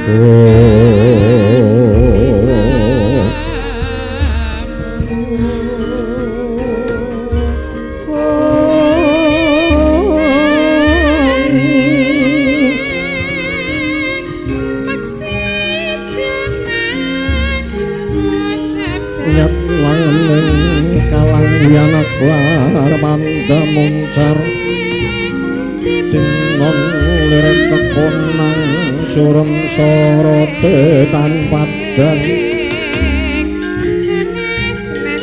Nyat langening kalang yanaklar manda muncar tinon lirik kekonang surem sorote tan padang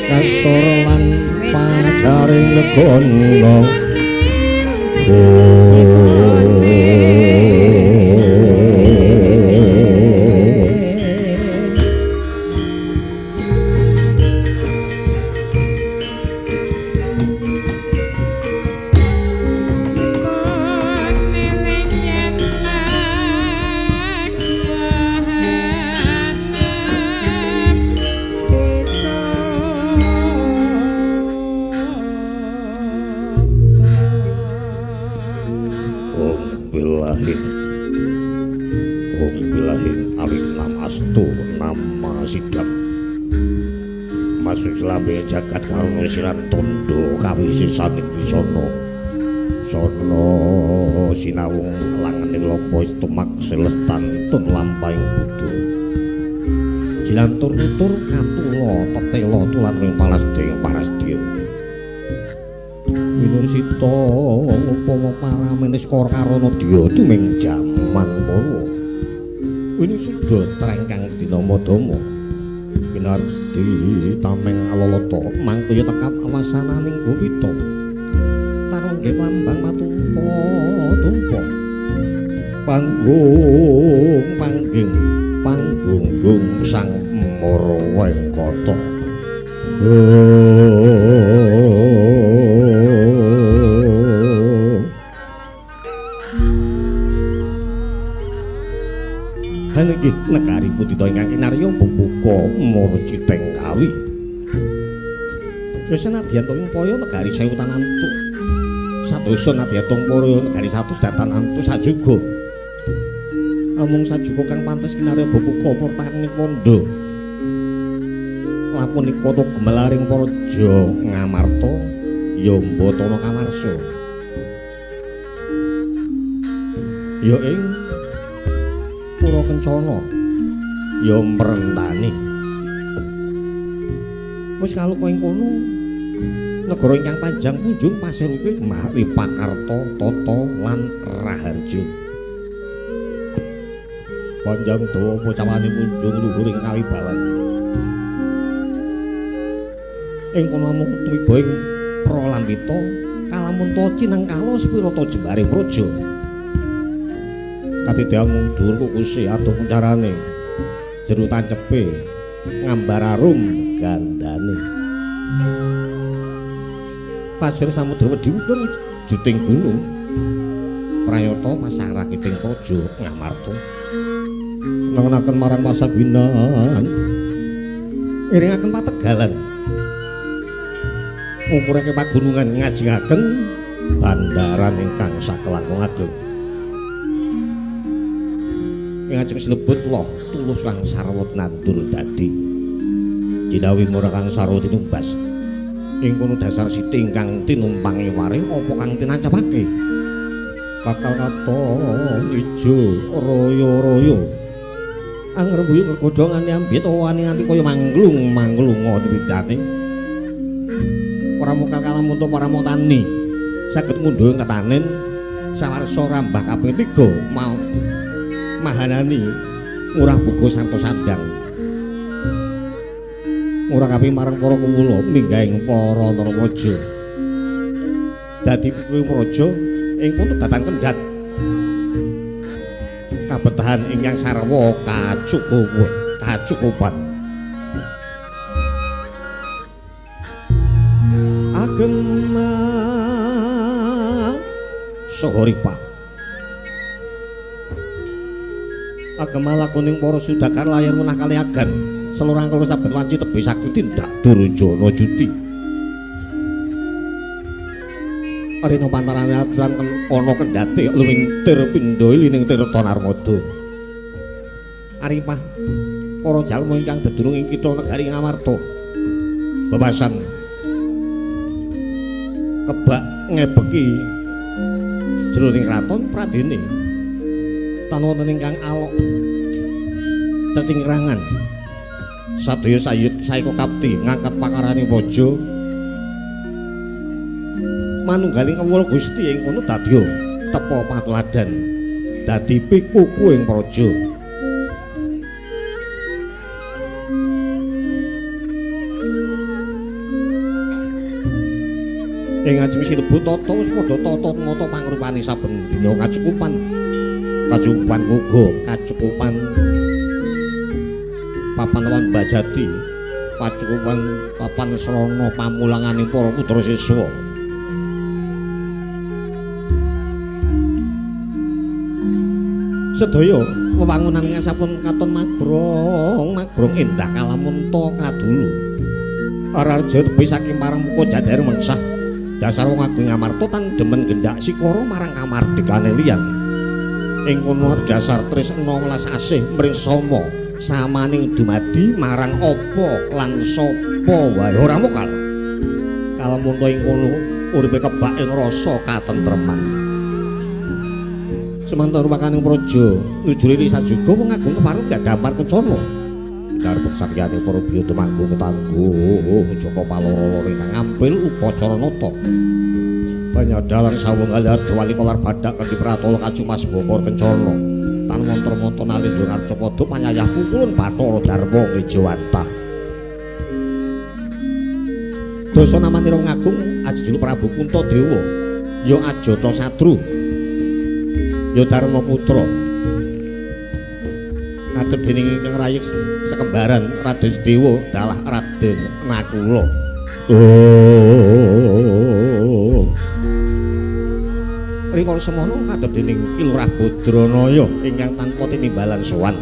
kasor lan pajaring legono. Jagat karuna siran tondo kawisisaning wisana sono sinawung langening lopo tumak selestan tun lampahing buddha jilantur tutur katula tetela tulan ring palasding parasdya winursita upama paramenis karana dya tuming jaman purwa winusida trengkang dina madama winardi tameng alalata mangkaya tekap awasananing gopita tarungge lambang matumpa tumpa panggung pangging panggunggung sang Mara Wengkata. Haniki negari putita ingkang kinarya bubuka murciteng kawi. Ya senadyan tumpaya negari sewu tanantu sadasa nadyan tumpaya negari satus datan antu sajuga. Amung sajuga kang pantes kinarya bubuka purtaning pandha. Lapunika to gemelaring praja Ngamarta ya Mbatana kawarsa. Ya ing Pura Kencana ya mrentani. Wis kaluka ing kono negara ingkang panjang punjung pasir kuwi gemah Wipakarta tata lan raharja. Panjang dawa pocawane punjung luhur ing kawibawan. Ing kono amung tumiba ing Pralampita kalamunta cinengkala sepirata jembaring praja. Katidha mung dhuwur kukuse adoh kuncarane jero tancepe ngambar arum gandane. Pasir samudra wedi uga juting gunung prayata pasang rakiting praja Ngamarta nengenaken marang pasabinan iringaken pategalan ngungkurake pagunungan ngajengaken bandaran ingkang sakelangkung ageng. Ngajeng sinebut loh tulus kang sarwa nandur dadi jinawi mura kang sarwa tinumbas ing kono dasar siti ingkang tinumpangi waring apa kang tinancapake bakal katon ijo royo-royo angrembuyung kegodhongane ambit awane nganti kaya mangglung-mangglunga widane ora mokal kalamunta para motani saged ngundhuh ketanen sawarsa rambah kaping 3 mau mahanani ngurah buga sarta sandang ngurah kaping marang para kawula minggahing para narawaja dadi kuwi praja ing kono datan kendhat kabetahan ingkang sarwa kacukupan agem saha ripah agema lakuning para sudagar layar munah kaliagan selorang kala saben wanci tebih sagu tindak durjana juti arena pantarane aturan ana kendhate luwing tir pindha ilining tirta narmada. aripah para jalma ingkang dedulung ing kitha negari Ngamarta. Bebasan kebak ngebeki jroning kraton pradene tan wonten ingkang alok cecingrangan. Sadaya sayut saeka kapti ngangkat pakarane waja manunggaling kawula Gusti ing kono dadya tepa patladan dadi pikuku ing praja. Ing ajeng sinebut tata wis padha tata mata pangrupane saben dina kacukupan kacukupan uga kacukupan papan Wambajati kacukupan papan srana pamulangane para putra siswa. Sedaya wewangunan ingkang sampun katon magrong magrong endah kalamunta kadulu. Ararja tebih saking parang muka jadar mengsah. Dasar wong agung Ngamarta tan demen gendak sikara marang kamardikane liyan. Ing kono dasar tresna welas asih mring sama samaning dumadi marang apa lan sapa wae ora mokal. Kalamunta ing kono uripe kebak ing rasa katentreman. Semanten ruwakaning praja nuju riri sajuga wong agung kepareng gadampar kencana. Dar pesakyane para biya tumanggung ketangguh Jaka Paloro ingkang ngampil upacara nata. Banyadalan sawung alar wali kolar badak kanthi pratala kacumas bokor kencana. Tan mantra-mantra nalindra ngarcapada panyayah pukulun Bathara Darma ngejawantah. Dasa namanira agung ajejuluk Prabu Puntadewa ya Ajata Satru ya Darma Putra. Kadhep dening ingkang rayek sekembaran Raden Sedewa dalah Raden Nakula. Oh. Rikala semono kadhep dening Ki Lurah Badranaya ingkang tanpa tinimbalan sowan.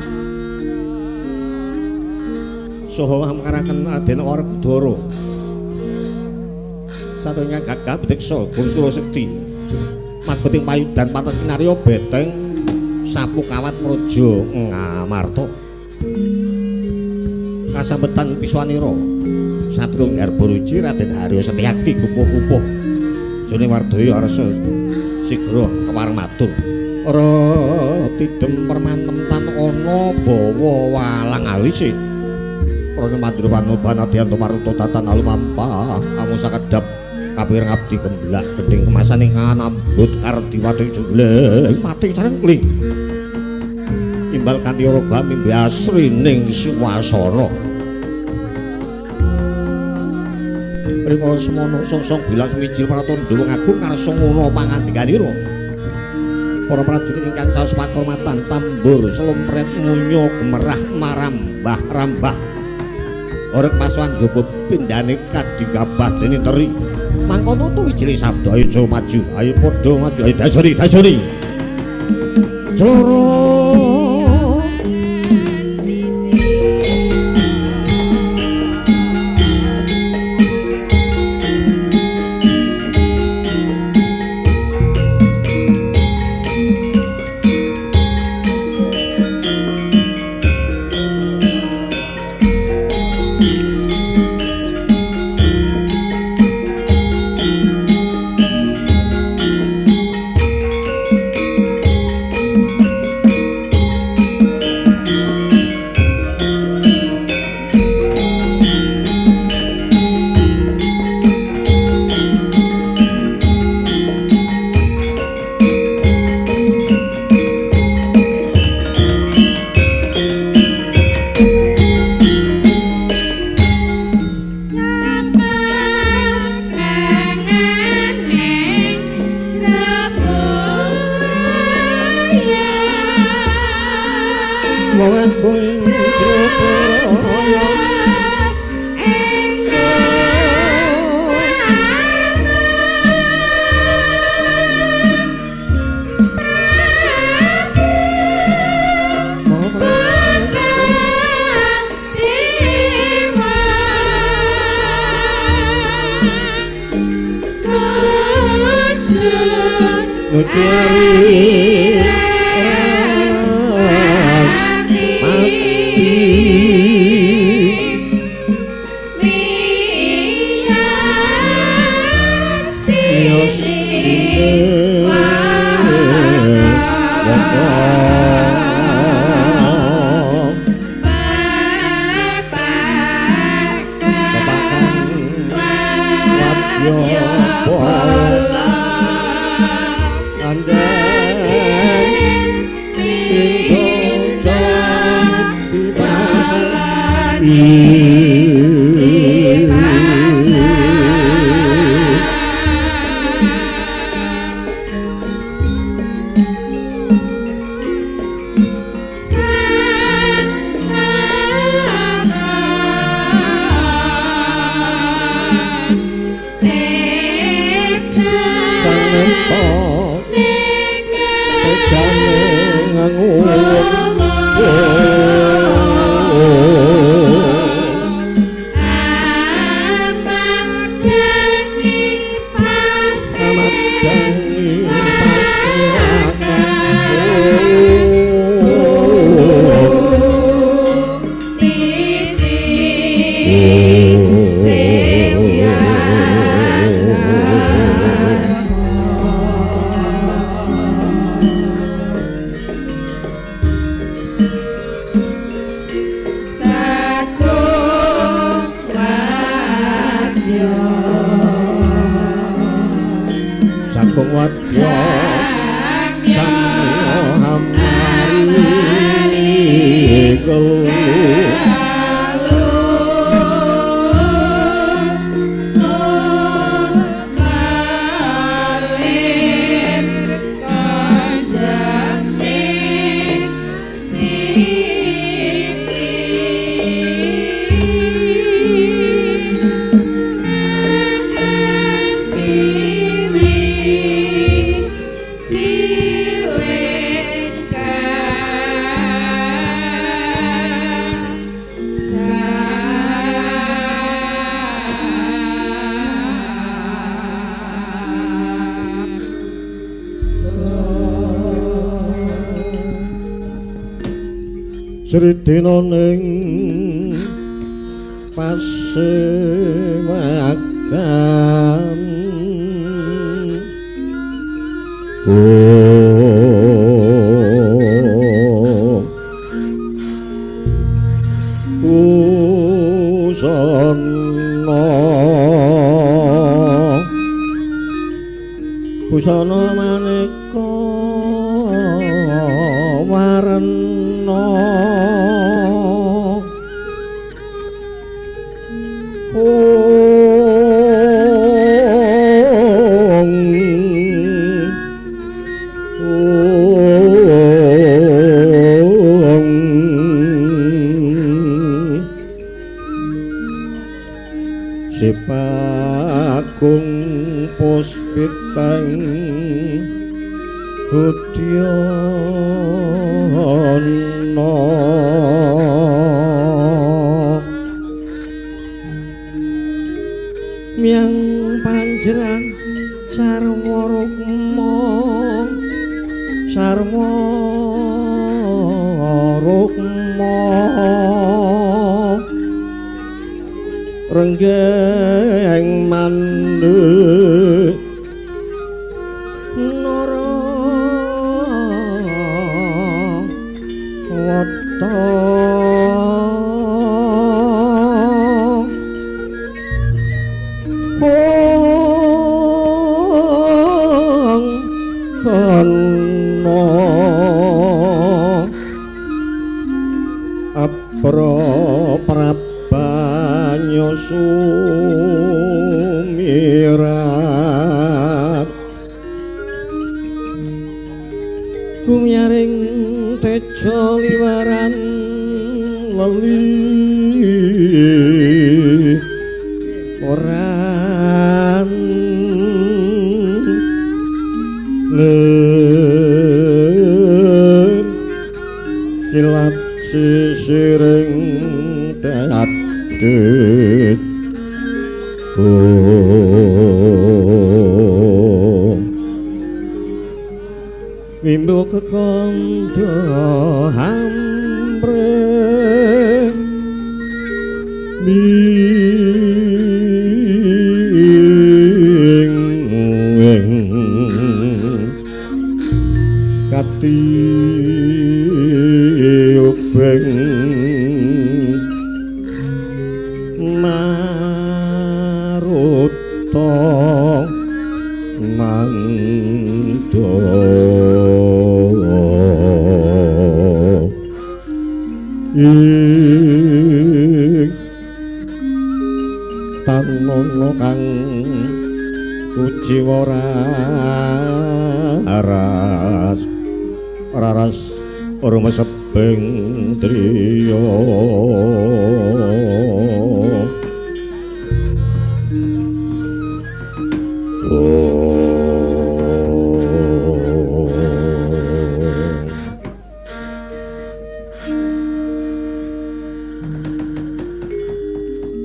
Saha amkaraken Raden Werkudara. Satunggal gagah bedeksa Gong Surasekti. Mageting payudan pantes kinarya beteng sapu kawat praja Ngamarta. Kasambetan Piswanira Satria Garbaruci Raden Haryo Setyaki kupuh-kupuh jane wardaya arsa sigra kepareng matur. Ora tidem permanem tan ana bawa walang alise. Prana mandruwana banadyan tumaruta tatan alumampah amu sakedhap kapireng abdi gemblak gendhing kemasane kanambut kardiwati jumleng mating sarengkling imbal kanthi raga mimbi asrining swasana. Rikala semono song-song bilas mijil pratandha wong agung karsa ngono pangandikanira. Para prajurit ingkang caos pakurmatan tambur slumpret munyo gemerah marambah rambah orek pasuan jaba pindhane kadigabah dening teri. Mangkono tu wijile sabda ayo maju ayo padha maju ayo dasuri dasuri Cloro. Nucuari ras mati. Sridina ning pasewakan busana busana maneka warna Sipagung puspiteng budyana miang panjeran sarwa rukma sarwa rukma renggeng mandhu nara wata ong kana apra prabanyo sumirat gumyaring teja liwaran leli oran lir kilat sisiring dadit. Wimbo kekandha hamre Ing tanono kang kuciwa raras raras rumeseping driya.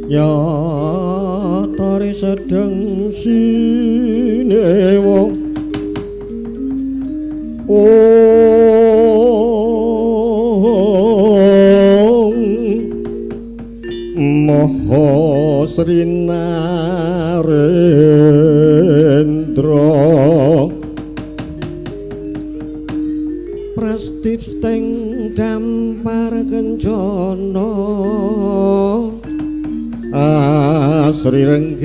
Ya tari sedeng sinewa ong Maha Sri Narendra prastipsteng dampar kencana asri rengganing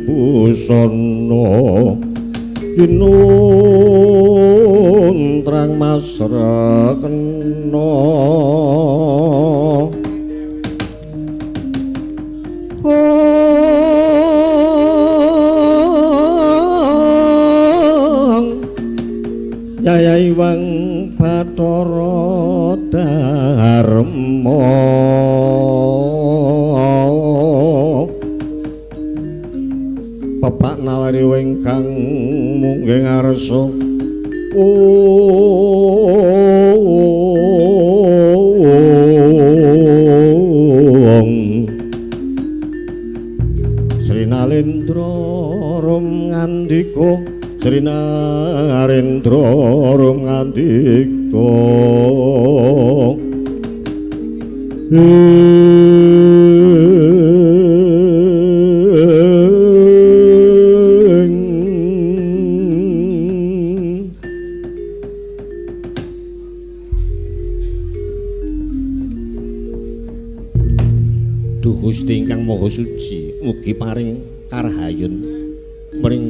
busana kinuntrang masrekena. Yayai Wang Bathara Dharma pepak nalari ingkang munggih ngarsa ong Sri Nalendra rum ngandika Sri Narendra rum ngandika Duh Gusti ingkang Maha Suci, mugi paring karahayun mring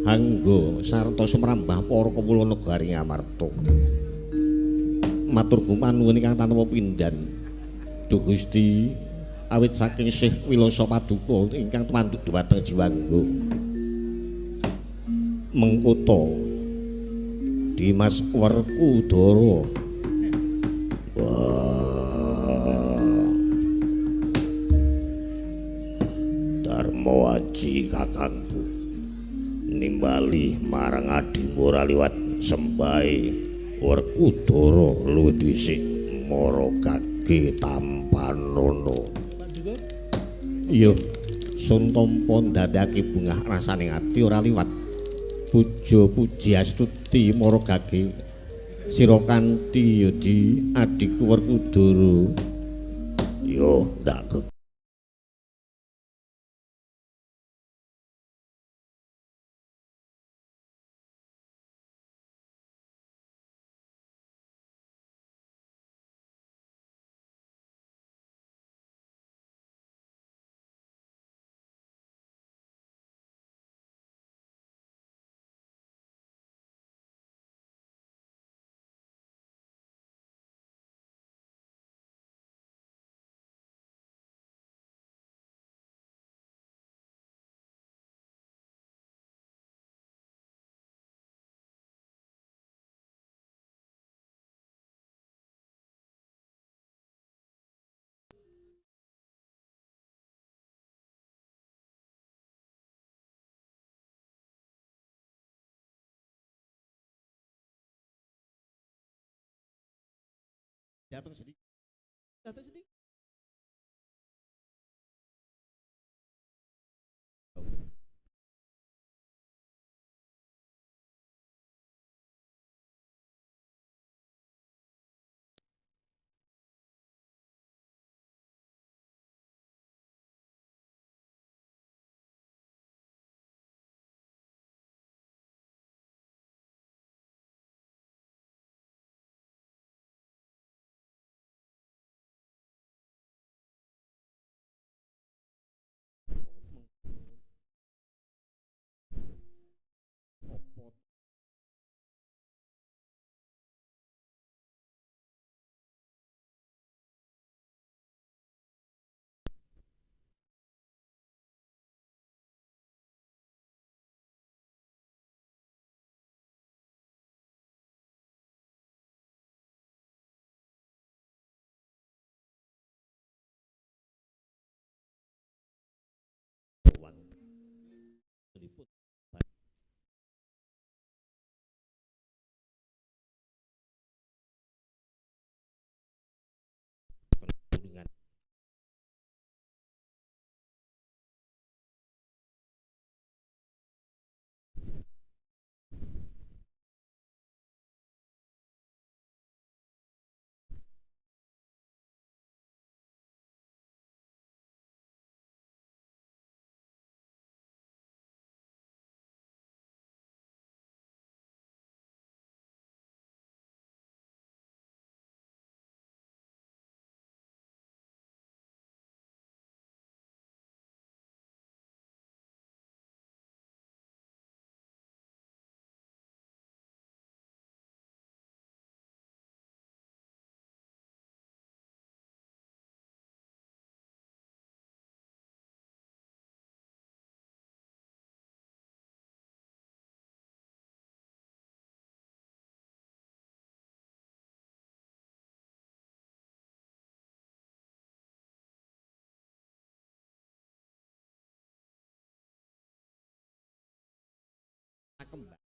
hangga sarta sumrambah para kawula negari Ngamarta. Matur gumanuwun ingkang tanpa pindhan. Duh Gusti, awit saking Sih Wilasa Paduka ingkang tumanduk dhumateng jiwangga. Mengkota Dimas Werkudara. Dharma Aji kakangku nimbali marang adimu ora liwat sembahe Werkudara luwih dhisik mara kage tampanono. Iya, sun tampa ndadekake bungah rasane ati ora liwat puja puji astuti mara gage sira kanthi ya di adhiku Werkudara. Yo ndak datang sedih, datang sedih.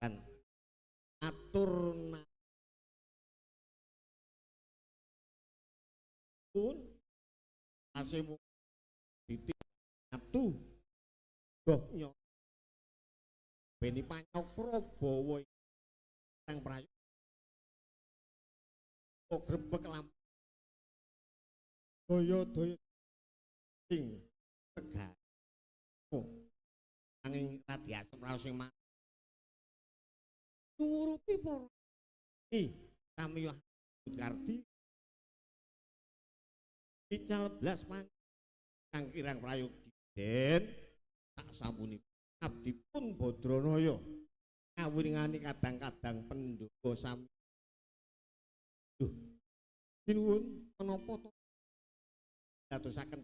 Atur pun asemu titik atu goh nyo beni panyokro bawa kang prayu grebek lampu daya-daya sing tegar angin radiasi raos sing tumurupi para kami Kardi ical blas kang kirang prayogi den tak sampuni abdi pun Badranaya kawiringani kadang-kadang pendhuka sami. Duh, sinuwun menapa to dadosaken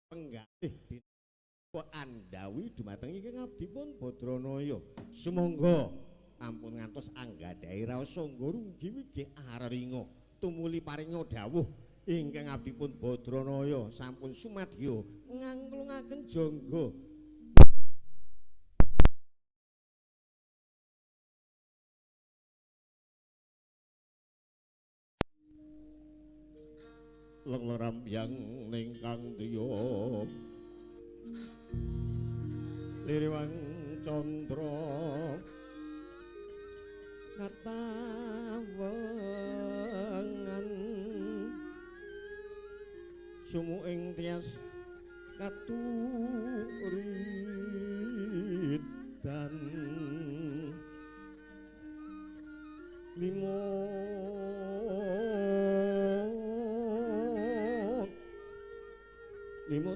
penggalih dina andhawi dumateng ingkang abdi pun Badranaya. Sumangga ampun ngantos anggadhahi raos sangga runggi wigih araringa tumuli paringa dawuh ingkang abdi pun Badranaya sampun sumadyo nganglungaken jangga. Lengleram yang ning kang driya liriwang candra katawengan sumu ing tias katuridan limut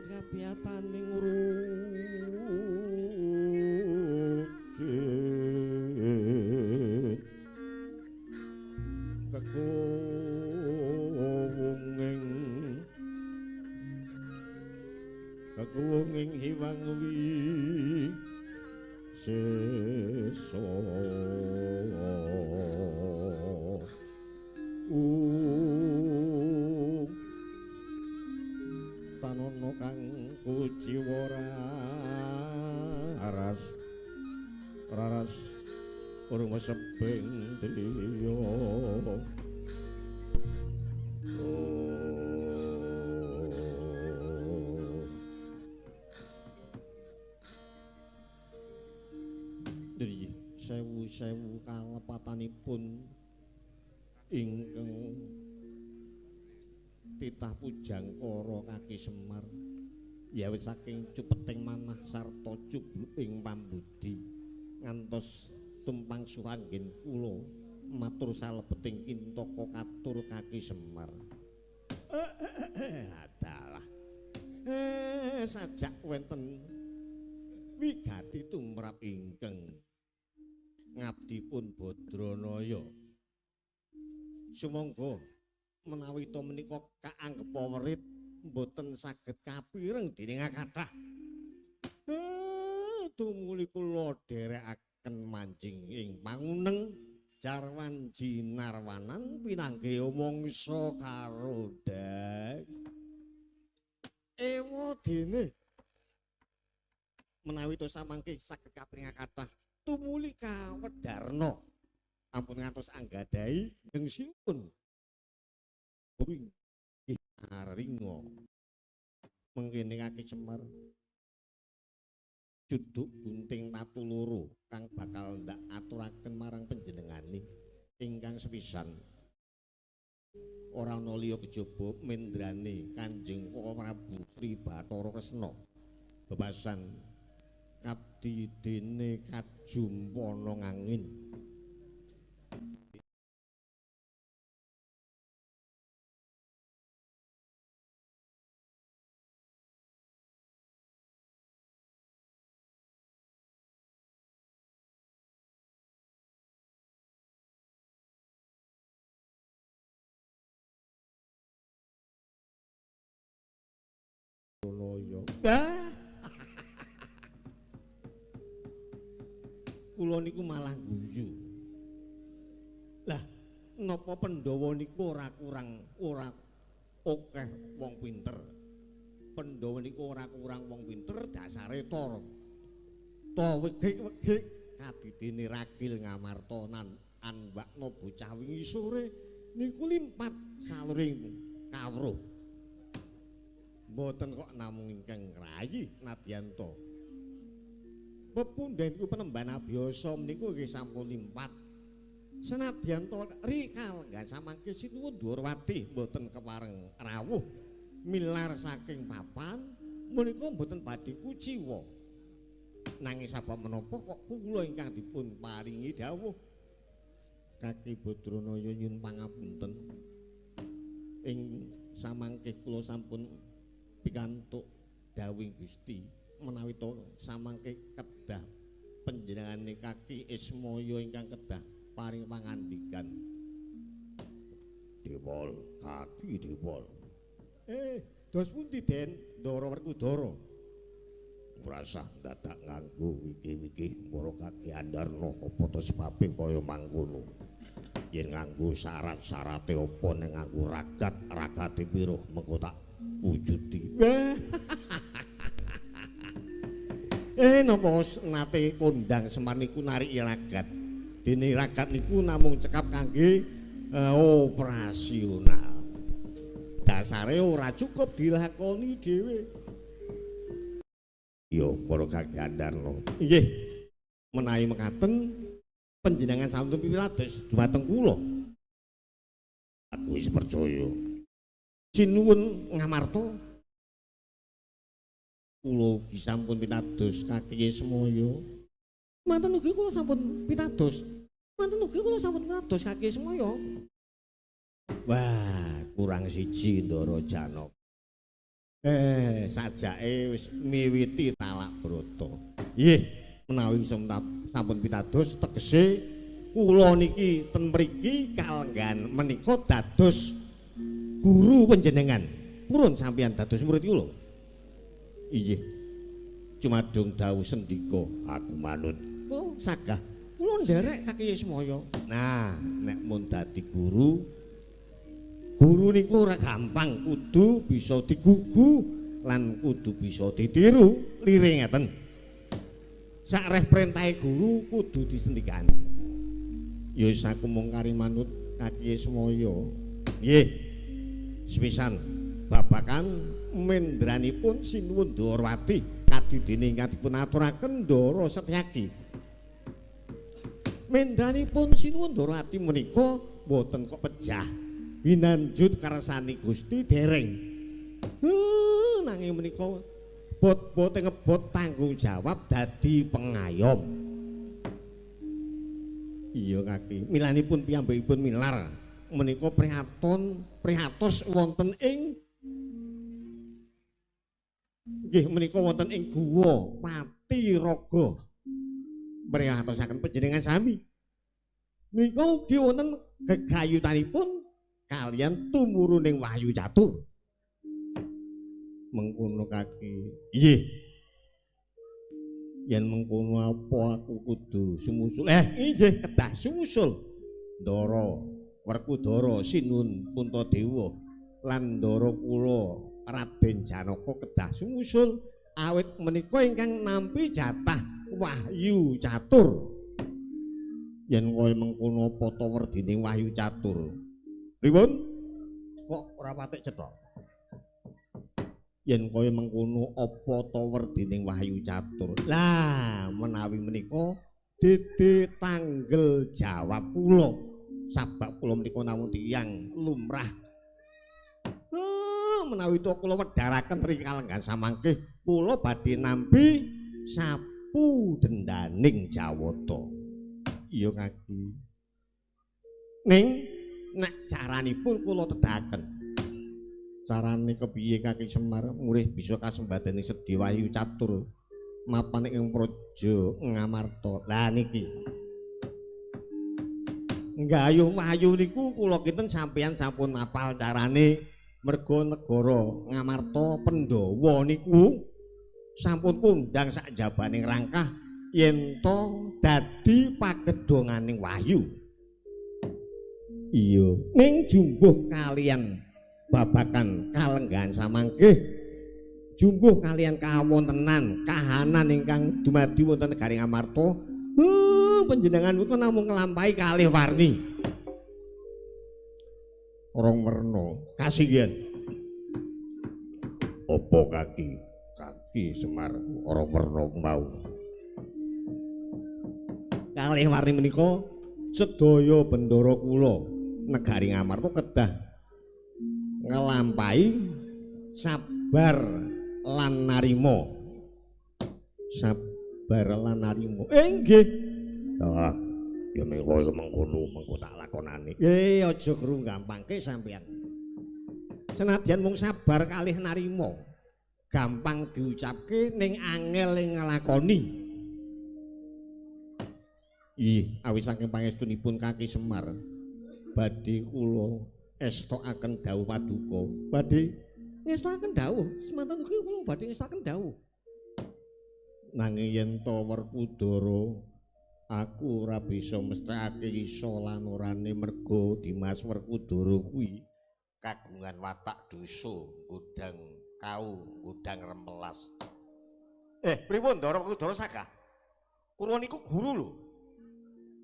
kapiyatan ning rujit kekuwunging hiwang wi sesa tanono kang kuciwa raras raras urung seping driya. Sewu-sewu kalepatanipun ingkang titah pujangkara kaki Semar yawit saking cupeting manah sarta cubluking pambudi ngantos tumpang suhanggen kula matur salebeting kintaka katur kaki Semar. Adalah sajak wonten wigati tumrap ingkang ngabdi pun Badranaya. Sumangga menawi to menika kaanggepa werit mboten saged kapireng dening kathah. Tumuli kula dherekaken manjing ing panguneng jarwan jinarwanan pinanggih mangsa karo dek. Ewa dene menawi to samangke saged kapireng kathah tumuli kawedarna ampun ngantos anggadhahi gengsipun kuring aringa mengkene kaki Semar juduk gunting tatu loro kang bakal ndak aturaken marang panjenengane ingkang sepisan ora ana liya kejaba mendrane Kanjeng Prabu Sri Bathara Kresna bebasan abdi dene kajumpana ngangin. Kula niku malah guyu. Lah napa Pandhawa niku ora kurang ora akeh wong pinter. Pandhawa niku ora kurang wong pinter dasare tara. Ta wegik-wegik Kadidene ragil Ngamarta nan anwakna bocah wingi sore niku limpat saluring kawruh. Mboten kok namung ingkang ngrayi nadyan ta. Pepundhen iku penemban abiyasa menika nggih sampun limpat. Senadyan ta rikal samangke sinuwun Dwarawati mboten kepareng rawuh milar saking papan menika mboten badhe kuciwa. Nanging sabab menapa kok kula ingkang dipun paringi dawuh Kaki Badranaya nyuwun pangapunten. Ing samangke kula sampun pikantuk dawuhing Gusti menawi to samangke kedah panjenengane Kaki Ismaya ingkang kedah paring pangandikan. Dewol, Kaki Dewol. Dos pundi Den? Ndara Werkudara. Ngrasah dadak nganggo wiki-wiki para Kaki Andarna apa to sebabe kaya mangkono. Yen nganggo syarat-syarate apa ning nganggo ragat, ragate pira mengko tak wujudi. Napa nate kondang Semar niku nariki ragat. Dene ragat niku namung cekap kangge operasional. Dasare ora cukup dilakoni dhewe. Yo para Kaki Andarna. Nggih. Menawi mekaten panjenengan sampun pitados dumateng kula. Aku wis percaya. Sinuwun Ngamarta. Kula ugi sampun pitados Kaki Ismaya. Manten ugi kula sampun pitados. Manten ugi kula sampun pitados Kaki Ismaya. Wah, kurang siji Ndara Janaka. Sajake wis miwiti talak brata. Nggih, menawi sampun pitados tegese kula niki ten mriki kalenggan menika dados guru panjenengan. Purun sampeyan dados murid kula. Inggih. Cumadung dawuh sendika, aku manut. Oh, sagah. Kula nderek Kaki Ismaya. Nah, nek mun dadi guru, guru niku ora gampang, kudu bisa digugu lan kudu bisa ditiru. Lire ngeten. Sakreh perintahe guru kudu disendikani. Ya wis aku mung kari manut Kaki Ismaya. Nggih. Sepisan babakan mendranipun Sinuwun Dwarawati kadidene ingkang dipun aturaken Ndara Setyaki. Mendranipun Sinuwun Dwarawati menika mboten kok pejah. Winanjut karsani Gusti dereng. Nanging menika bot-bote ngebot tanggung jawab dadi pengayom. Iya Kaki, milanipun piyambakipun milar menika prihaton prihatos wonten ing nggih menika wonten ing guwa Patiraga. Prihatosaken panjenengan sami. Menika ugi wonten gegayutanipun kalian tumuruning wahyu catur. Mengkono Kaki. Nggih. Yen mengkono apa aku kudu sumusul? Inggih kedah sumusul. Ndara Werkudara Sinuwun Puntadewa lan ndara kula Raden Janaka kedah sumusul awit menika ingkang nampi jatah wahyu catur. Yen kaya mengkono apa ta werdine wahyu catur? Pripun? Kok ora patek cetha? Yen kaya mengkono apa ta werdining wahyu catur? Lah, menawi menika dede tanggel jawab kula. Sabab kula menika namung tiyang lumrah. Menawi to kula wedharaken rikalenggan samangke kula badhe nampi sapu dendaning Jawata. Iya Kaki. Ning nek caranipun kula tedhaken. Carane kepiye Kaki Semar murih bisa kasembadani sedhi wahyu catur mapan ing praja Ngamarta. Lah niki. Nggayuh wahyu niku kula kinten sampeyan sampun apal carane merga negara Ngamarta Pandhawa niku sampun kondang sak jabaning rangkah yen to dadi pagedhonganing wahyu. Iya, ning jumbuh kalian babakan kalenggahan samangke, jumbuh kalian kawontenan kahanan ingkang dumadi wonten negari Ngamarta. Panjenengan niku namung nglampahi kalih warni. Rong werna. Kasihan. Apa kaki? Kaki Semar ora werna mau. Kalih warni menika sedaya bendara kula negari Ngamarta kedah nglampahi sabar lan narima. Sabar lan narima. Nggih. Ah, ya mengko mengkono mengko tak lakonane. Aja kru gampangke sampeyan. Senadyan mung sabar kalih narima, gampang diucapke ning angel ing nglakoni. Ih, awis saking pangestunipun Kaki Semar, badhe kula estokaken dawuh paduka. Badhe ngestokaken dawuh, semanten ugi kula badhe ngestokaken dawuh. Nanging yen to Werkudara, aku ora bisa mesthekake isa lan orane merga Dimas Werkudara kuwi kagungan watak dosa, ngundang kau, ngundang rempelas. Pripun Ndara Werkudara sagah? Kula niku guru lho.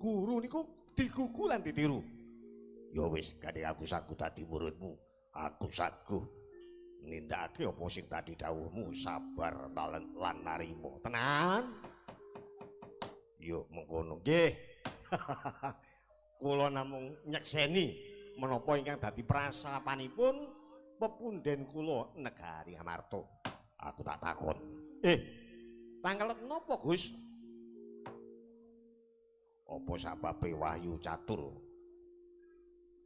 Guru niku digugu lan ditiru. Ya wis, gandeng aku sagu dadi muridmu. Aku saguh nindakake apa sing dadi dawuhmu, sabar lan narima. Tenan? Yo mengkono nggih. Kula namung nyekseni menapa ingkang dadi prasapanipun pepundhen kula negari Amarta. Aku tak takon. Tanglet napa, Gus? Apa sababe wahyu catur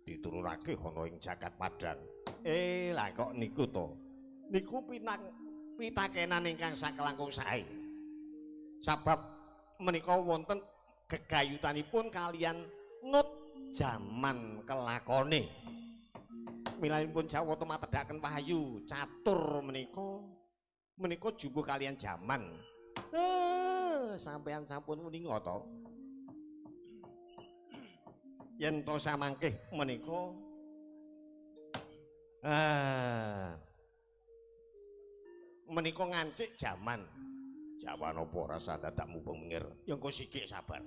diturunake ana ing jagat padang? Lah kok niku to. Niku pitakenan ingkang sakelangkung sae. Sabab menika wonten gegayutanipun kalian nut jaman kelakone. Milanipun Jawata matedhaken wahyu catur menika jumbuh kalian jaman. Sampeyan sampun uninga to. Yen to samangke menika menika ngancik jaman. Jaman apa rasa dadak mubeng mengir? Ya engko sikik sabar.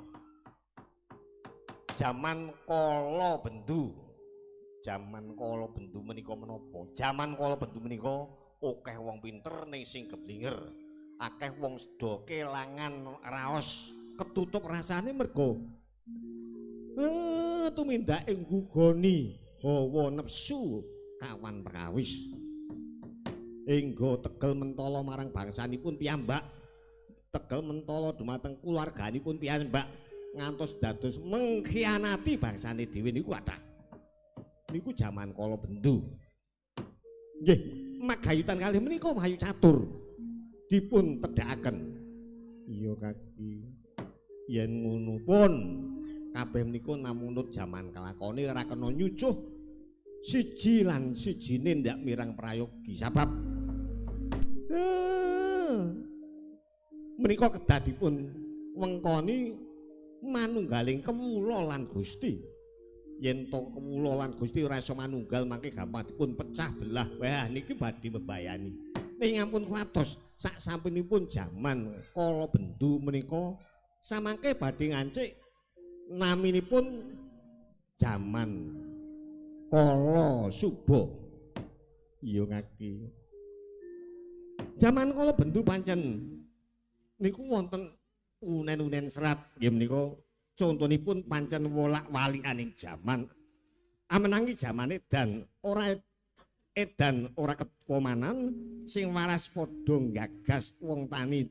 Jaman kala bendu. Jaman kala bendu menika menapa? Jaman kala bendu menika akeh wong pinter ning sing keblinger. Akeh wong seda kelangan raos, ketutup rasane mergo tumindake nggugoni hawa nepsu kawan perkawis. Hingga tegel mentala marang bangsanipun piyambak, tegel mentala dumateng kulawarganipun piyambak, ngantos dados mengkhianati bangsane dhewe niku kathah. Niku jaman kala bendu. Nggih, magayutan kalih menika wahyu catur dipun tedhakaken. Iya kaki. Yen ngono pun kabeh menika namung nut jaman kelakone ora kena nyucuh siji lan sijine ndak mirang prayogi sabab menika kedah dipun wengkoni manunggaling kewula lan Gusti. Yen to kewula lan Gusti ora iso manunggal mangke gampang dipun pecah belah. Wah niki badhe mbebayani. Ning ampun kuwatos sak sampunipun jaman kala bendu menika samangke badhe ngancik naminipun jaman kala suba. Iya kaki. Jaman kala bendu pancen niku wonten unen-unen serat nggih menika contonipun pancen wolak-walikaning jaman. Amenangi jaman edan ora edan ora kekomanan sing waras padha nggagas wong tani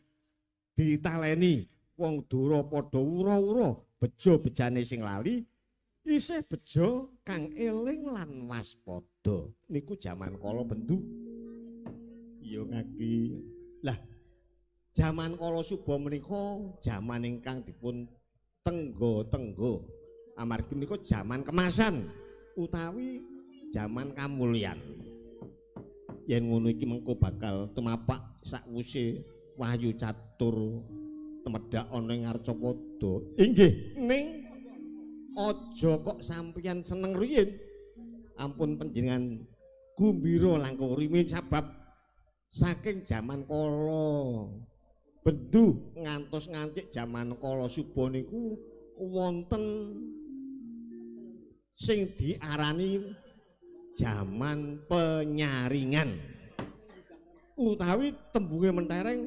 ditaleni wong dura padha wura-wura bejo bejane sing lali isih bejo kang eling lan waspada. Niku jaman kala bendu. Iya kaki. Lah jaman kala suba menika jaman ingkang dipun tenggo-tenggo amargi menika jaman kemasan utawi jaman kamulyan. Yen ngono iki mengko bakal tumapak sakwuse wahyu catur temedhak ana ing Arcapada. Inggih, ning aja kok sampeyan seneng riyin. Ampun panjenengan gumbira langkung rumiyin sabab saking jaman kala bendu ngantos ngancik jaman kala suba niku wonten sing diarani jaman penyaringan utawi tembunge mentereng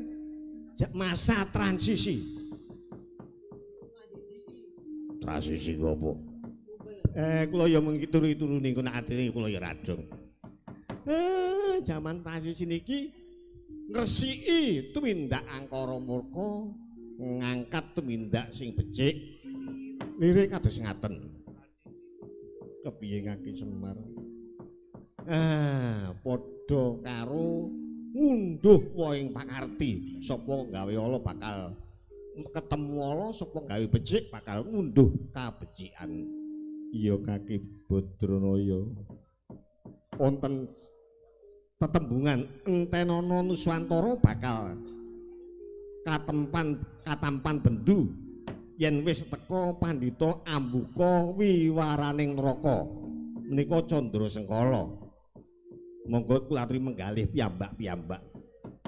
masa transisi. Transisi ku apa? Kula ya mung turu-turu niku nek atine kula ya radong. Jaman transisi niki ngresiki tumindak angkara murka, ngangkat tumindak sing becik. Lirik kados ngaten. Kepiye ngaki Semar? Padha karo ngunduh wohing pakarti. Sapa gawe ala bakal ketemu ala, sapa gawe becik bakal ngunduh kabecikan. Iya Kaki Badranaya. Wonten tetembungan entenono Nuswantara bakal katampan bendu yen wis teka pandhita ambuka wiwaraning neraka. Menika Candra Sengkala. Monggo kula aturi menggalih piyambak-piyambak.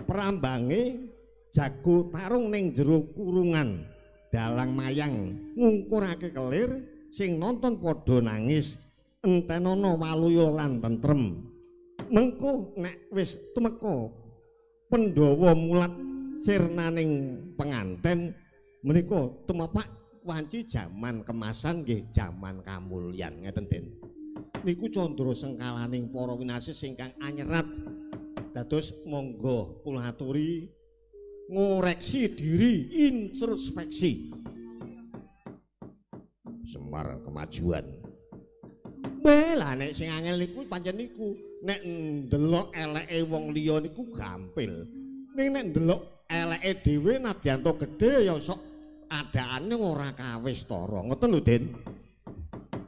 Prambange jago tarung ning jero kurungan, dalang mayang ngungkurake kelir, sing nonton padha nangis, entenono waluya lan tentrem. Mengko nek wis tumeka Pandhawa mulat sirnaning penganten menika tumepak wanci jaman kemasan nggih jaman kamulyan ngeten Den. Niku candra sengkalaning para winasis ingkang anyerat. Dados monggo kula aturi ngoreksi diri, introspeksi. Semar kemajuan. Lah nek sing angel niku pancen niku nek ndelok eleke wong liya niku gampil. Ning nek ndelok eleke dhewe nadyan to gedhe ya sok adaane ora kawistara. Ngoten lho, Den.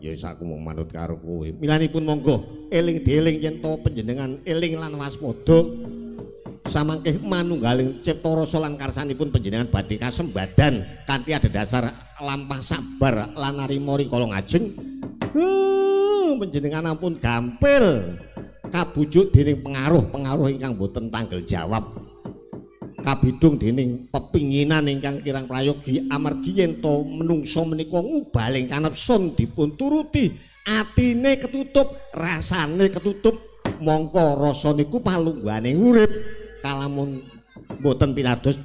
Ya wis aku mung manut karo kowe. Milanipun monggo eling dieling yen to panjenengan eling lan waspada samangke manunggaling cipta rasa lan karsanipun panjenengan badhe kasembadan kanthi adhedhasar lampah sabar lan narima rikala ngajeng. Panjenengan ampun gampil kabujuk dening pengaruh-pengaruh ingkang boten tanggel jawab. Kabidung dening pepinginan ingkang kirang prayogi amargi yen to menungsa menika ngubaling kanepsun dipun turuti, atine ketutup, rasane ketutup, mongko rasa niku palungguhane urip. Kalamun boten pinados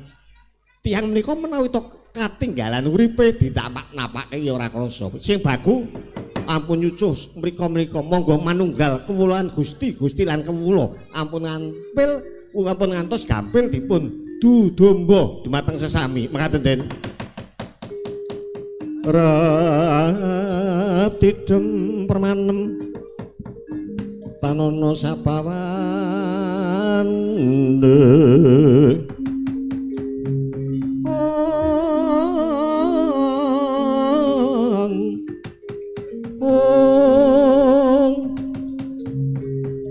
tiyang menika menawi to katinggalan uripe ditapak-napake ya ora krasa. Sing bagu ampun nyucuh mrika-mrika, monggo manunggal kewulaan Gusti, Gusti lan kewula ampun ngampil, ampun ngantos gampil dipun dudomba dumateng sesami. Mekaten Den. Rap tidem permanem tanono sabawan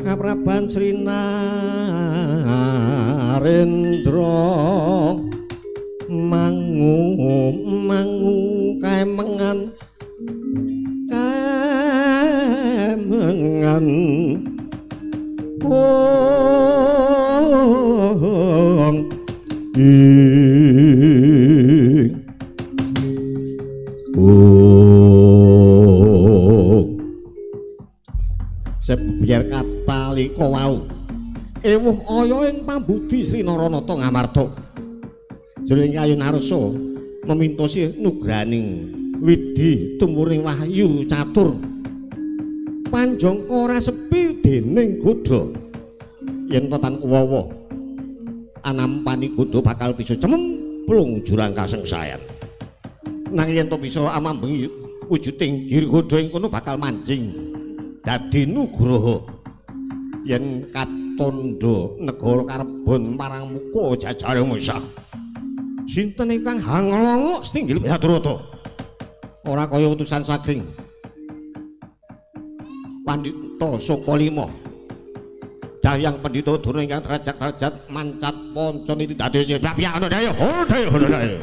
Kapraban Sri Narendra mangu mangu kaemengan kaemengan ong ing ong sebiar katalika wau ewuh aya ing pambudi Sri Naranata Ngamarta. Jroning kayun arsa memintosi nugraning widi tumuring wahyu catur panjangka ora sepi dening godha. Yen to tan kuwawa anampani godha bakal bisa cemplung jurang kasengsayan. Nanging yen to bisa amambengi wujuding giri godha ing kono bakal manjing dadi nugraha. Yen katandha negara karebon marang muka jajare musa. Sinten ingkang hanglongok setinggil Badarata? Ora kaya utusan saking Pandhita Sukalima. Dayang Pandhita Durna ingkang derajat-derajat mancat panca niti dadi piyak ana daya. Oh daya daya.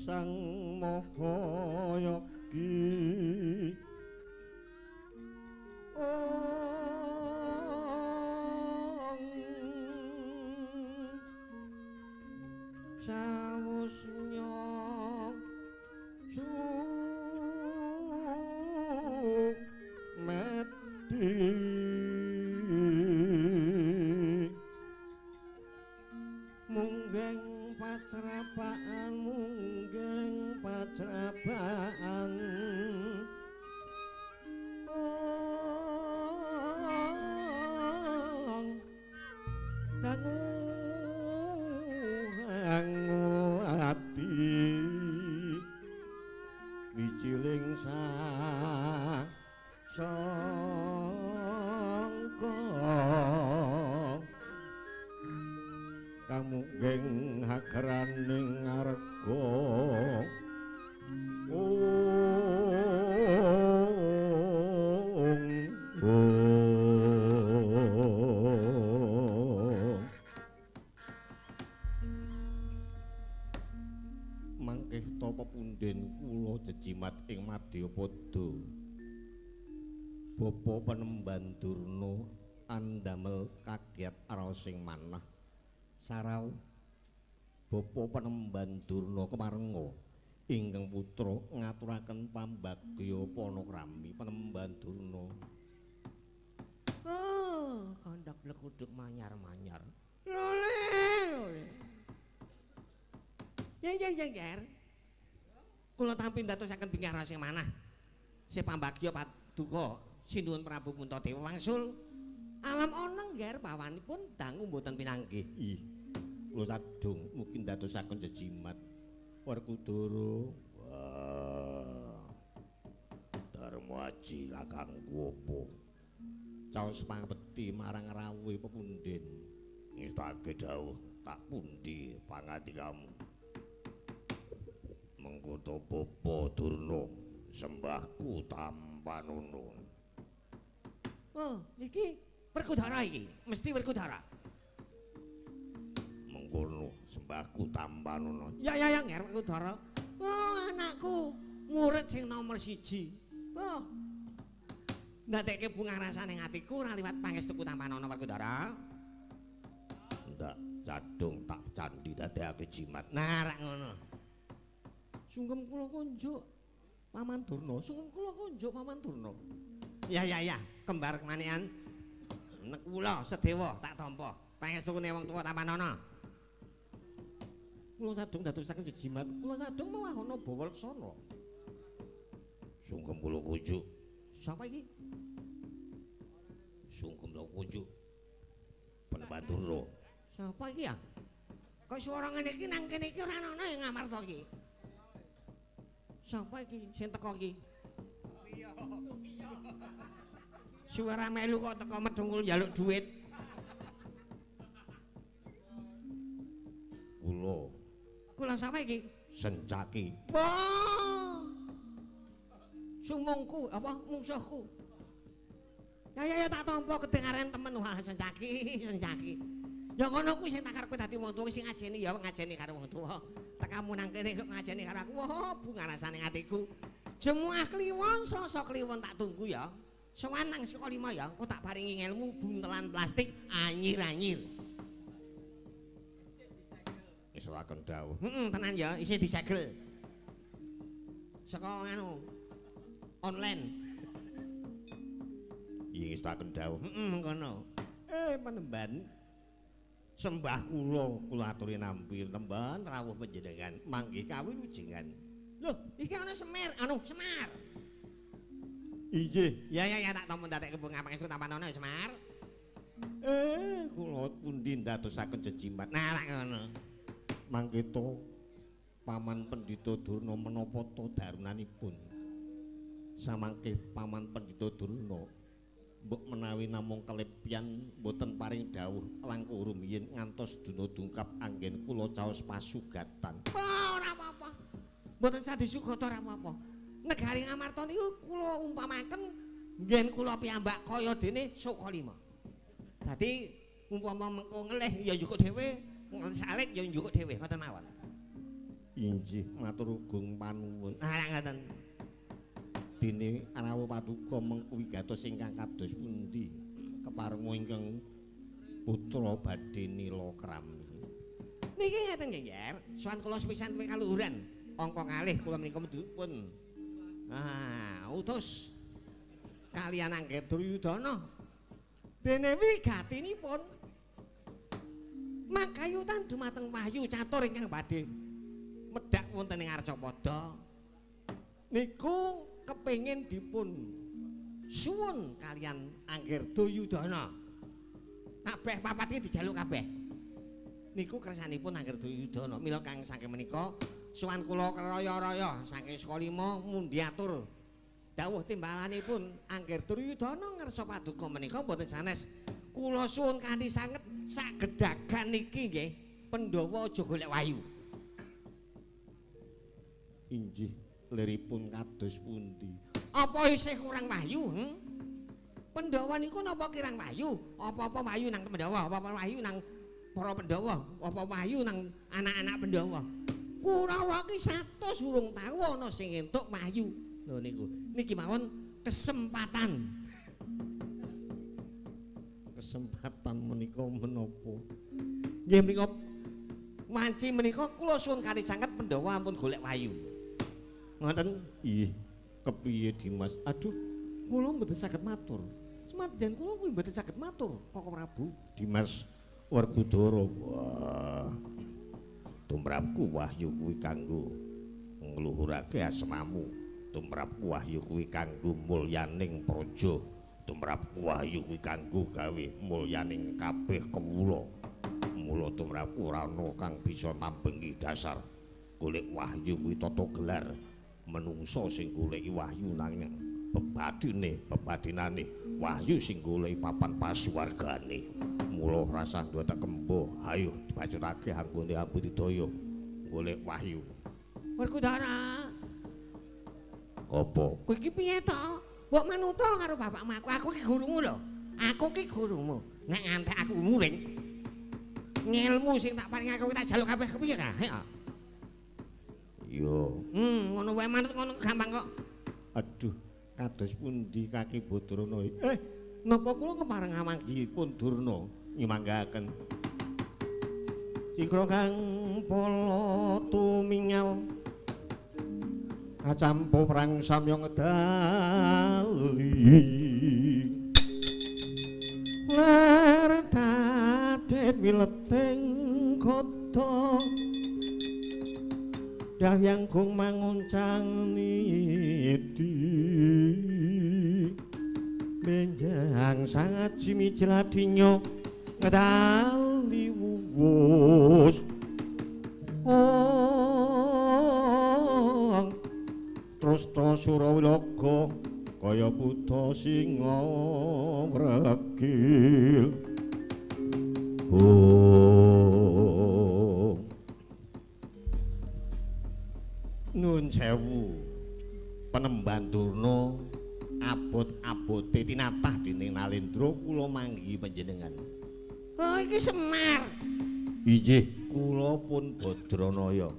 Sang Maha Yogi Ong sawusnya sumedi munggeng pacrapaan munggeng pacrapaan ong dangu ati wiciling sangka kamunggeng hagraning arga mangkih tapa punden kula jejimat ing madyapada bapa penemban Durna andamel kagiat raosing manah sarau bapa penemban Durna kemarenga ingkang putra ngaturaken pambagya panakrami penemban Durna. Oh, kandak blekuduk manyar-manyar. Lole, lole. Yang yang yang ger. Kula tampi ndatosaken bingah raosing manah. Se pambagya paduka sinuwun Prabu Puntadewa wangsul. Alam oneng ger pawanipun dangu mboten pinanggih. Ih. Kula sadung mugi ndadosaken jejimat Werkudara. Wah. Darma Aji kakangku apa? Caos pangabekti marang rawuhe pepunden. Ngestake dawuh tak pundi pangandikamu. Mengko to bapa Durna sembahku tampanana. Oh, iki Werkudara iki, mesti Werkudara. Mengkono sembahku tampanana. Ya ya ya nger Werkudara. Oh, anakku, murid sing nomor 1. Oh. Ndadekke bunga rasane atiku ora liwat pangestuku tampanana Werkudara. Ndak cadung tak candhi dadekake jimat. Nah, rak ngono. Sungkem kula kunjuk Paman Durna, sungkem kula kunjuk Paman Durna. Ya ya ya, kembar kemanian. Nek kula sedewa tak tampa. Pangestukune wong tuwa tampanana. Kula sadung dadosaken jejimat. Kula sadung mawahana bawa laksana. Sungkem kula kunjuk. Sapa iki? Sungkem kula kunjuk. Penemban Durna. Sapa iki ya? Kok swara ngene iki nang kene iki ora ana ing Ngamarta iki. Sapa iki sing teko iki? Suara melu kok teko medhungkul njaluk duit. Kula. Kula sapa iki? Sencaki. Wah. Sumungku apa mungsuhku. Ya ya ya tak tampa kedengaran temen wah sencaki, sencaki. Ya ngono kuwi sing tak karepe dadi wong tuwa sing ngajeni ya ngajeni karo wong tuwa. Tekamu nang kene kok ngajeni karo aku. Wah, bunga rasane atiku. Jemuah kliwon, Selasa kliwon tak tunggu ya. Sowan nang Sukalima ya, engko tak paringi ngelmu buntelan plastik anyir-anyir. Ngestokaken dawuh. Heeh, tenan ya, isih disegel. Saka anu online. Iya ngestokaken dawuh. Heeh, mengkono. Penemban sembah kula, kula aturi nampi temban rawuh panjenengan manggih kawilujengan. Lho, iki ana Semir, anu Semar. Inggih. Ya ya ya tak tampa ndadekke pangestu tampanono Semar. Kula pundi ndadosaken jejimat. Nah, lak ngono. Mangke to Paman Pendhita Durna menapa to darunanipun. Samangke Paman Pendhita Durna mbok menawi namung kelepyan mboten paring dawuh langkung rumiyin ngantos dina dungkap anggen kula caos pasugatan. Oh, ora apa-apa. Mboten sah disugata ora apa-apa. Negari Ngamarta niku kula umpamaken nggen kula piyambak kaya dene Sukalima. Dadi umpama mengko ngelih ya njukuk dhewe, salit ya njukuk dhewe ngoten mawon. Inggih, matur gung panuwun. Ah, ngoten. Dene rawuh paduka mengku wigatos ingkang kados pundi keparenga ingkang putra badhe nila krami. Niki ngeten nggih, Yer. Sowan kula sepisan ping kaluhuran. Angka kalih kula menika pun utus kaliyan Angger Duryudana. Dene wigatinipun makayutan dumateng wahyu catur ingkang badhe medhak wonten ing Arcapada. Niku kepengin dipun suwun kaliyan Angger Duryudana. Kabeh papat iki dijaluk kabeh. Niku kersanipun Angger Duryudana. Mila kang saking menika suwan kula raya-raya saking Sukalima mundi atur dawuh timbalanipun Angger Duryudana ngersa paduka menika mboten sanes. Kula suwun kanthi sanget sagedhagan niki nggih Pandhawa aja golek wahyu. Inggih, liripun kados pundi? Apa isih kurang wahyu? Pandhawa niku napa kirang wahyu? Apa-apa wahyu nang Pandhawa, apa-apa wahyu nang para Pandhawa, apa wahyu nang anak-anak Pandhawa. Kurawa ki 100 urung tau ana sing entuk wahyu. Lho niku. Niki mawon kesempatan. Kesempatan menika menapa? Nggih menika wanci menika kula suwun kali sanget Pandhawa ampun golek wahyu. Ngoten? Ih, kepiye Dimas? Aduh, kula mboten saged matur. Semadyan kula kuwi mboten saged matur, Koko Prabu. Dimas Werkudara. Wah. Tumrapku wahyu kuwi kanggo ngluhurake asmamu. Tumrapku wahyu kuwi kanggo mulyaning praja. Tumrapku wahyu kuwi kanggo gawe mulyaning kabeh kawula. Mula tumrapku ora ana kang bisa mambengi dasar. Golek wahyu kuwi tata gelar menungsa sing goleki wahyu nanging bebadine, bebadinane wahyu sing goleki papan pasuwargane. Mula rasah duwe kembo, ayo dibacutake anggone ambudidaya golek wahyu. Werkudara. Apa? Kowe iki piye to? Mbok manuta karo bapakmu aku. Aku iki gurumu lho. Aku iki gurumu. Nek ngantek aku muring. Ngelmu sing tak paringi aku tak jaluk kabeh kepiye ta? Heeh. Yo. Ngono wae manut ngono gampang kok. Aduh, kados pundi Kaki Badrana? Napa kula kepareng amanggihipun Durna nyumanggaken. Cikra kang pala tumingal kacampo prang samya ngedali. Ler dadet wileting kota dahyang gung manguncang niti benjang sangaji mijladinyo ngedali wuwus ong terus to surawilaga kaya buta singa wregil. Oh, nun sewu penemban Durna abot-abot abote tinatah dening Nalendra kula manggihi panjenengan. Oh, iki Semar. Inggih, kula pun Badranaya.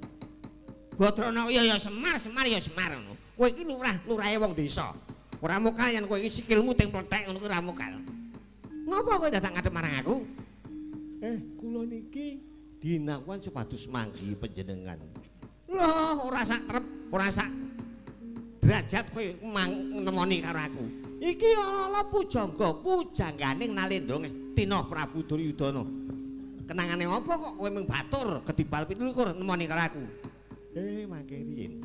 Badranaya ya Semar, Semar ya Semar ngono. Kowe iki lurah, lurahe wong desa. Ora mokal yen kowe iki sikilmu ting plethek ngono kuwi ora mokal. Ngopo kowe dadak ngadep marang aku? Kula niki dinawan supados manggihi panjenengan. Loh, ora sak trep, ora sak derajat kowe nemoni karo aku. Iki ana pujangga, pujangganing Nalendra Ngastina Prabu Duryudana. Kenangane apa kok kowe mung batur ketibal 27 nemoni karo aku? Mangke riyin.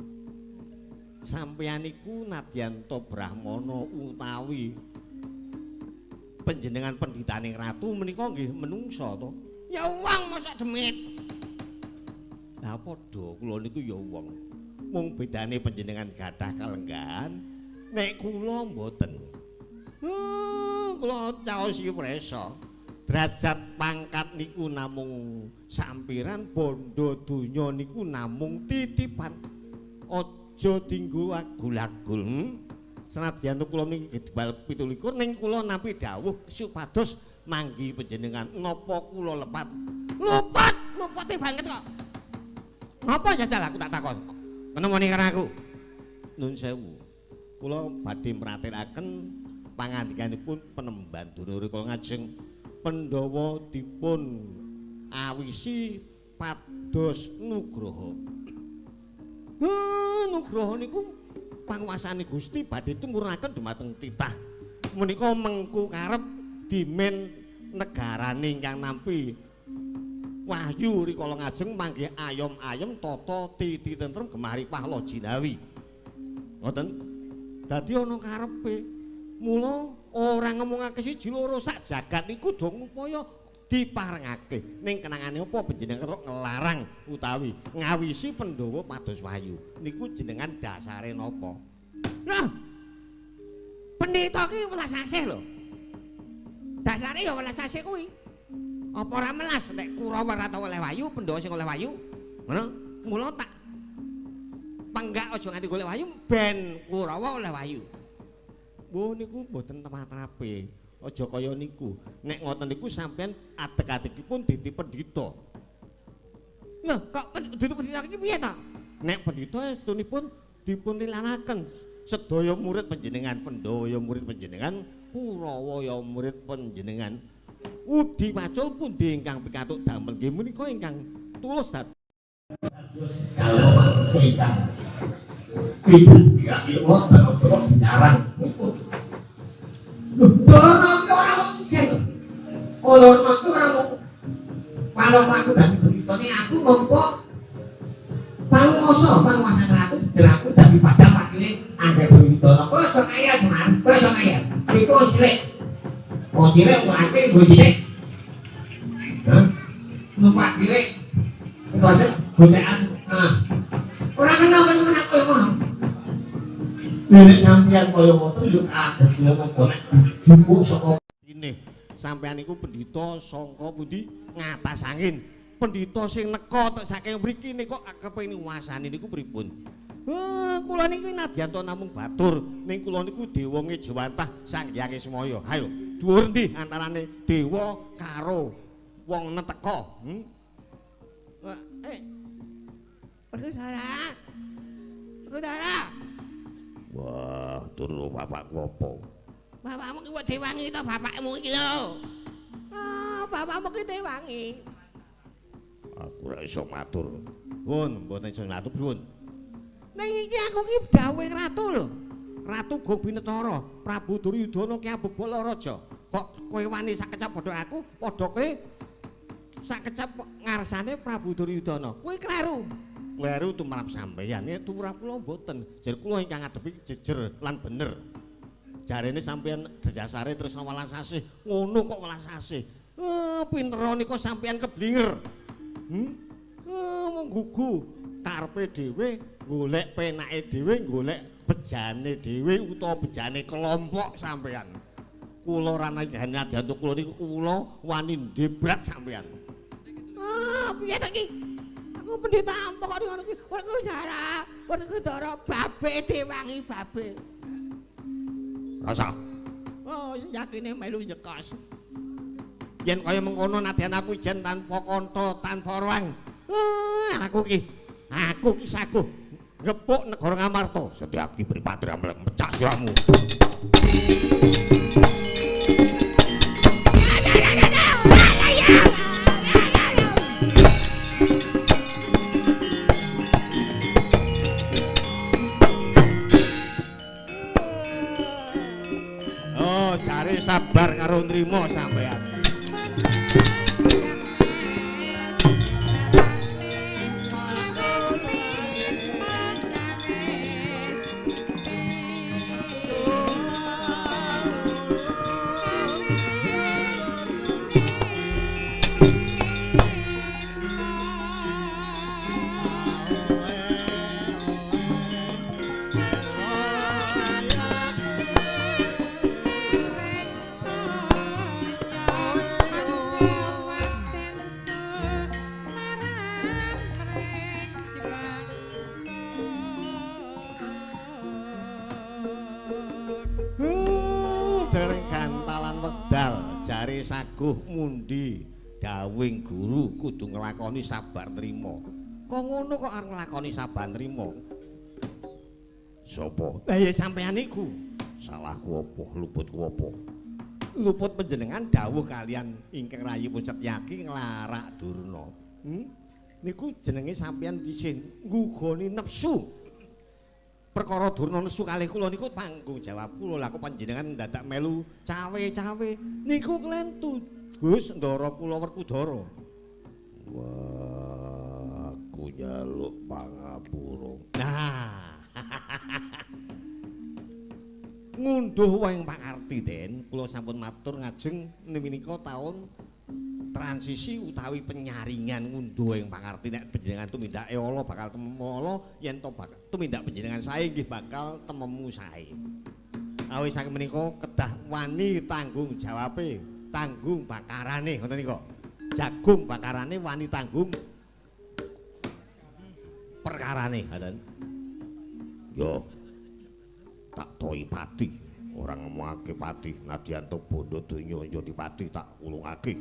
Sampeyan iku nadyan ta brahmana utawi panjenengan pendhitaning ratu menika nggih menungsa to? Ya wong mosok demit. Lah padha kula niku ya wong. Mung bedane panjenengan gadah kalenggahan, nek kula mboten. Kula caos iki presa. Derajat pangkat niku namung sampiran, bondo donya niku namung titipan. Aja dinggo agul-agul. Senadyan kula niki gedebal 27 ning kula nampi dawuh supados manggi panjenengan. Napa kula lepat? Luput, lupute banget kok. Ngapa jajal aku tak takon? Kenemoni karo aku. Nun sewu. Kula badhe mratelaken pangandikanipun penemban dulur kula ngajeng Pandhawa dipun awisi pados Nugraha. Nugraha niku panguasane Gusti badhe tumurnaken dumateng titah. Menika mengku karep dimen negarane ingkang nampi wahyu rikala ngajeng manggih ayom-ayem tata titi tentrem gemah ripah loh jinawi. Ngoten. Dadi ana karepe. Mula ora ngomongake siji loro sak jagat niku do ngupaya diparengake. Ning kenangane apa panjenengan kok ngelarang utawi ngawisi Pandhawa pados wahyu? Niku jenengan dasare napa? Lah, pendeta ki welas asih lho. Dasare ya welas asih kuwi. Apa ora melas nek Kurawa ora tau oleh wahyu, Pandhawa sing oleh wahyu? Ngono. Mula tak penggak aja nganti golek wahyu ben Kurawa oleh wahyu. Wo niku mboten tematrape. Aja kaya niku. Nek ngoten niku sampean adeg-adegipun dadi pendhita. Lho, kok dadi pendhita iki piye ta? Nek pendhita estunipun dipun lilanaken sedaya murid panjenengan, Pandhawa ya murid panjenengan, Kurawa ya murid panjenengan. Udi pacul pundi ingkang pikantuk damel nggih menika ingkang tulus dados dalem manungsa ingkang pidak-pidak wonten aja kok dilarang. Lho, Dara iki ora wong ijen. Olorno iki ora wong kalau aku dadi pendhitane aku nampa panguwasa, panguwasan ratu jeraku dadi padang wakile Angga Duryudana. Kowe aja ngayal Semar, kowe aja ngayal. Iku wong cilik. Wong cilik nglate nggo cilik. Hah? Numpak cilik. Kuwase gocekan. Ah. Ora kenal kan aku kaya ngono. Nek sampeyan kaya ngono yo kaget kula mongko nek jupuk saka ini. Sampeyan niku pendhita sangka pundi ngatas angin. Pendhita sing neka tek saking mriki nika kepengin nguasani niku pripun? Kula niki nadyan ta namung batur, ning kula niku dewa ngejawantah Sang Hyang Ismaya. Hayo, dhuwur ndi antarane dewa karo wong neteka? Werkudara. Werkudara. Wah, turu bapakku apa? Bapakmu ki dewangi to bapakmu iki lho. Ah, bapakmu ki dewangi. Aku ora iso matur. Pun, mboten iso matur pripun? Ning iki aku ki dawuhe ratu lho. Ratu Gobinetara, Prabu Duryudana ki abebala raja. Kok kowe wani sak kecap padha aku, padha kowe sak kecap ngarsane Prabu Duryudana. Kowe kleru. Kleru tumrap sampeyan, nek tumrap kula mboten. Jer kula ingkang ngadepi jejer lan bener. Jarene sampeyan dasare tresna welas asih, ngono kok welas asih. Pinter nika sampeyan keblinger. Mung gugu karepe dhewe, golek penake dhewe, golek bejane dhewe utawa bejane kelompok sampeyan. Kula ora nadyan kula niku kula wani ndebrat sampeyan. Ah, piye to iki? Aku pendeta ampuh kok ngono iki. Werkudara, Werkudara babe dewangi babe. Rasa. Oh, yakine melu nyekos. Yen kaya mengkono nadyan aku ijen tanpa kantha, tanpa ruang. Aku ki saguh ngepuk negara Ngamarta. Setyaki pripatri mecak sirahmu. Oh, jare sabar karo nrimo sampean. Saguh mundi dawing guru kudu nglakoni sabar nrimo. Kok ngono kok arep nglakoni sabar nrimo? Sapa? Lah ya sampean iku. Salahku apa? Luputku apa? Luput panjenengan dawuh kalian ingkang rayipun Setyaki nglarak Durna. Niku jenenge sampean isih nggugoni nepsu. Perkara Durna nesu kalih kula niku tanggung jawab kula. Lah kok panjenengan dadak melu cawe-cawe niku klentu Gus Ndara kula Werkudara. Wah, aku njaluk pangapura. Nah. Ngunduh wae pakarti, Den. Kula sampun matur ngajeng menika taun transisi utawi penyaringan ngunduh ing pakarti. Nek panjenengan tumindake ala bakal tememu ala, yen to bakal tumindak panjenengan sae nggih bakal tememu sae. Awit saking menika kedah wani tanggung jawabe, tanggung bakarane ngoten nika. Jagung bakarane wani tanggung perkarane, ngoten. Yo. Tak toi pati, ora ngemake pati, nadyan to bondo donya njadi pati tak ulungake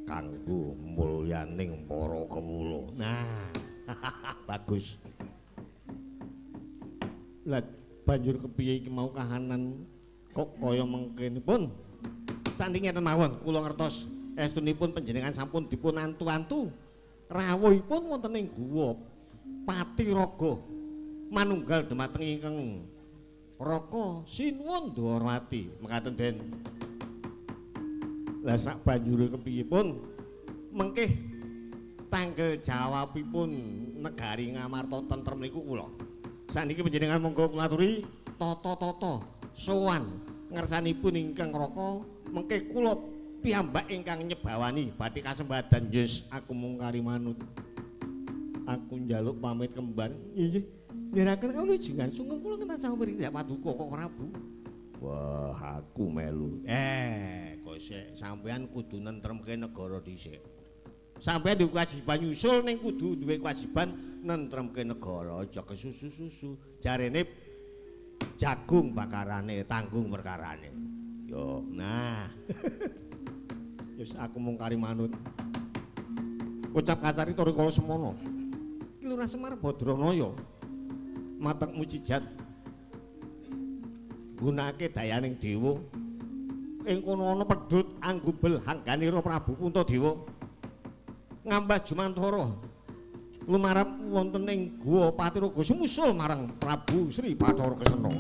kanggo mulyaning para kawula. Nah, bagus. Lah banjur kepiye iki mau kahanan kok kaya mengkene pun? Santi ngeten mawon, kula ngertos estunipun panjenengan sampun dipun antu-antu rawuhipun wonten ing guwa Patiraga manunggal dumateng ingkang Raka Sinuwun Dwarawati. Mekaten, Den. Lah sak banjure kepiye pun mengkih tanggel jawabipun negari Ngamarta tentrem niku kula. Saniki panjenengan monggo kula aturi tata-tata sowan ngersanipun ingkang Raka mengke kula piyambak ingkang nyebawani badhe kasembadan. Yes, aku mung kari manut. Aku njaluk pamit kembar. Nggih. Nyeraken kawula jenengan sungkem kula kena mriki ndak paduka kok Prabu. Wah, aku melu. Kok sik sampean kudu nentremke negara dhisik. Sampean duwe kewajiban nyusul ning kudu duwe kewajiban nentremke negara, aja kesusu-susu. Jarene jagung bakarane, tanggung perkarane. Yo, nah. Wis aku mung kari manut. Ucap kacari Torikala semono. Ki Lurah Semar Badranaya. Matek mujijat gunake dayaning dewa ing kono ana pedhut anggubel hangganira Prabu Puntadewa ngambah jumantara lumarap wonten ing guwa Patiraga sumusul marang Prabu Sri Bathara Kresna.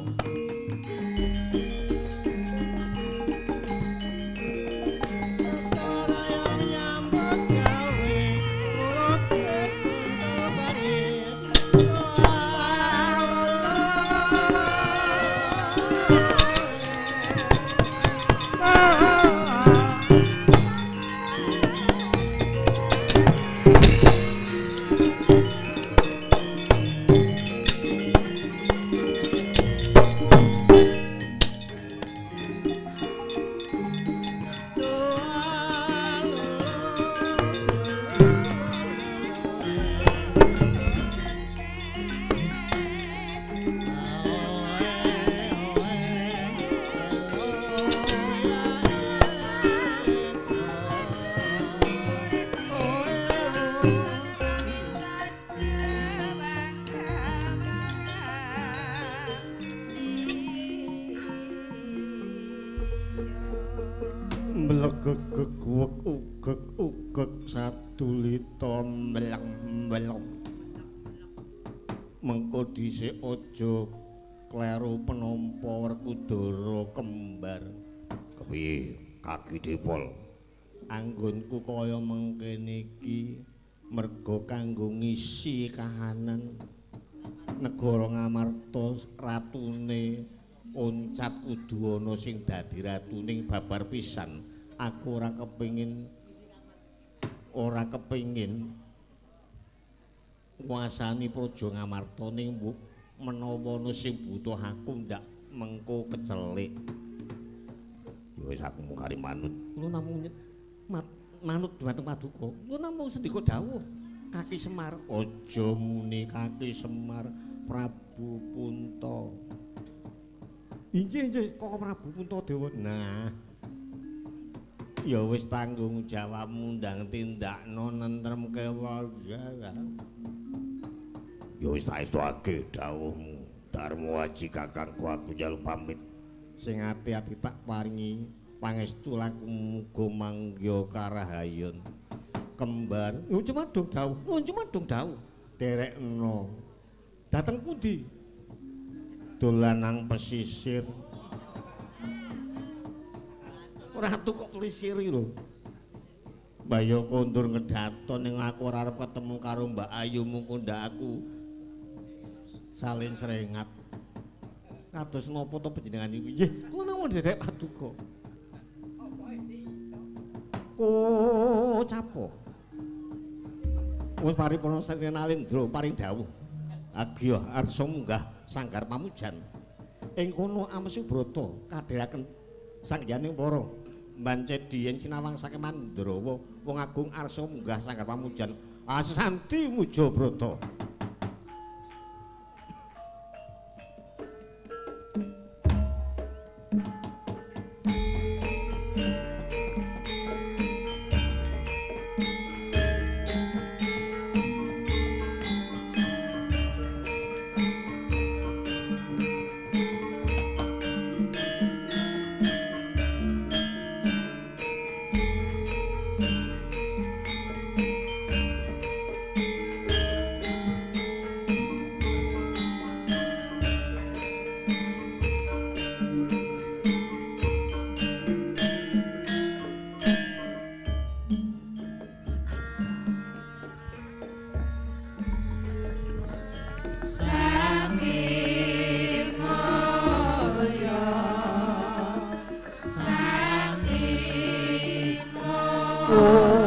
Ugeg ugeg ugeg sadulita mleng-mleng. Mengko dhisik aja kleru penampa Werkudara kembar. Kepiye kaki dipol? Anggonku kaya mengkene iki merga kanggo ngisi kahanan negara Ngamarta ratune oncat kudu ana sing dadi ratuning babar pisan. Aku ora kepengin nguasani Praja Ngamarta ning menawa ana sing butuh aku ndak mengko kecelik. Ya wis aku mung kari manut. Kula namung manut dhumateng paduka. Kula namung sendika dawuh Kaki Semar. Aja muni Kaki Semar, Prabu Punta. Inggih inggih Koko Prabu Puntadewa. Nah. Ya wis tanggung jawabmu ndang tindakno nentremke warga. Ya wis tak estuake dawuhmu. Darma Aji kakangku aku njaluk pamit. Sing ati-ati tak paringi pangestu laku muga mangya karahayon. Kembar. Yo cumadung dawuh. Nuwun cumadung dawuh. Derekno. Dateng pundi? Dolan nang pesisir. Ratu kok plisiri lho. Mbaya kondur ngedaton ning aku ora arep ketemu karo Mbak Ayu mungko ndak aku salin srengat. Kados napa to panjenengan iku? Nggih, kula namung nderek paduka. Ko capo. Wis paripurna Senalindra paring dawuh. Agya arsa munggah sanggar pamujan. Ing kono Amsubrata kadheraken sanghyane para Bancedi yen sinawang saking Mandrawa wong agung arsa munggah sanggar pamujan asesanti muja brata. Oh.